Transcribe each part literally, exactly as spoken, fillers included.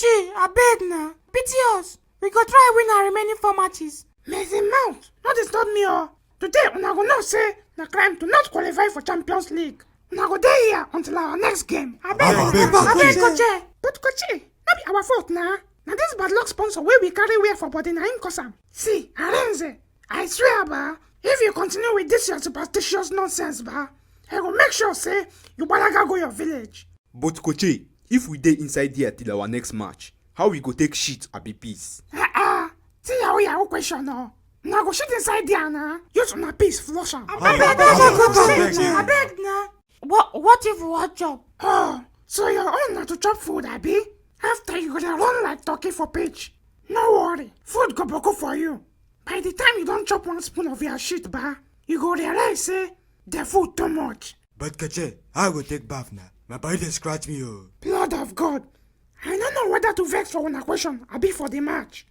Gee, abeg na, pity us. We go try win our remaining four matches. Mason Mount, no disturb me o. Today una go know say na crime to not qualify for Champions League. Una go dey here until our next game. Abeg, abeg, abeg, coach. But coach, no be our fault na. Na this bad luck sponsor wey we carry wear for body na him cause am. See, Arenze, I swear ba, if you continue with this your superstitious nonsense ba, I go make sure say you balaga go your village. But coach, if we dey inside there till our next match, how we go take shit abi piss? Ah ah, see yahoo yahoo question o. Una go shit inside there na, use una piss flush am. Abeg, abeg, abeg, abeg, abeg na. What, what if we wan chop? Oh, so your own na to chop food abi? After you go dey run like turkey for pitch. No worry, food go boku for you. By the time you don chop one spoon of your shit ba, you go realize say the food too much. But Keche, how I go take bath na? My body dey scratch me o. Blood of God, I no know whether to vex for una question abi for the match.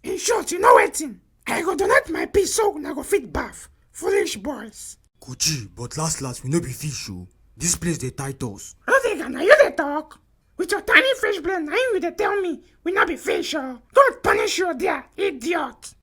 In short, you know wetin? I go donate my piss so una go fit bath. Foolish boys. Kuchi, but last last we no be fish o. This place dey tight us. Rudiger, na you dey talk? With your tiny fish brain, na you dey tell me we no be fish o. God punish you there, idiot.